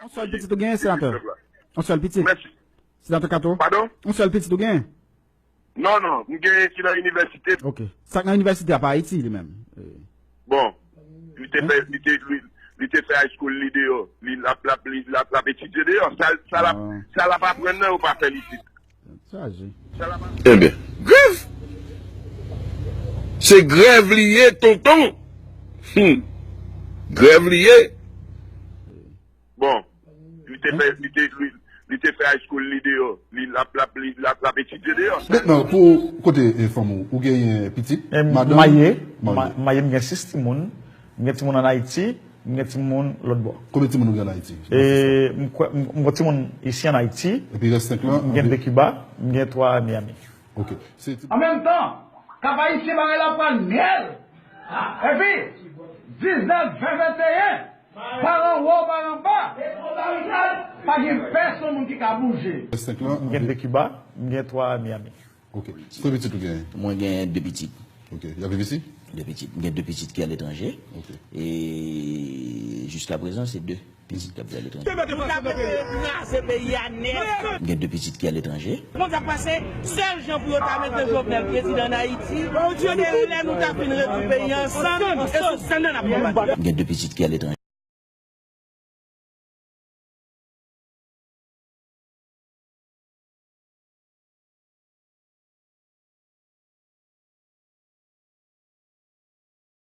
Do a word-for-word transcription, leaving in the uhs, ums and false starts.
Yon sèl pitit ou genyen, senatè? Yon sèl pitit? Mèsi. Senatè Kato? Padon? Yon sèl pitit ou genyen? Non, non, m genyen ki nan inivèsite. Ok. Sa k nan inivèsite a pa Ayiti, li menm? Eh. Bon, li te fè, li te, li, li te fè high school li deyò. Li l ap, l ap, li l ap, l ap etidye deyò. Sa, sa l ap, sa l ap aprann nan, yo pa fè l isit. Sa je. Sa l ap aprann. Ebyen, grèv! Se grèv li ye, tonton! Hmm. Grèv li ye. Bon, li te fè, li te, li, li te fè high school li deyò. Li l ap, l ap, li l ap, l ap etidye deyò. Mentnan, pou kote, eh, fanm ou, ou genyen pitit? Em, madanm? Maye, maye, m gen sis timoun. M gen timoun ann Ayiti, m gen timoun lòt bò. Konbyen timoun ou gen ann Ayiti? E, m kwè, m, m gen timoun isi ann Ayiti. Epi rès senk lan? M gen de Kiba, m gen twa Miami. Ok. Se ti... An menm tan, Kap Ayisyen bagay la pral myèl. Epi, diznèf, ven, venteyen, paran wo, paran ba, pa gen pèsonn moun ki ka bouje. Senk lan? M gen de Kiba, m gen twa Miami. Ok. Konbyen pitit ou genyen? Mwen gen de pitit. Ok. Y ap viv isi? De pitit. M gen de pitit ki aletranje. Ok. E jiskaprezan, se de pitit k ap viv aletranje. Nou ta prepare kraze peyi a nèt. M gen de pitit ki aletranje. Konn sa k pase, sèl jan pou yo ta mete Jovenel prezidan ann Ayiti, se lè nou ta fin rezoud peyi a ansanm, e sou sèn nan n ap konbat. M gen de pitit ki aletranje.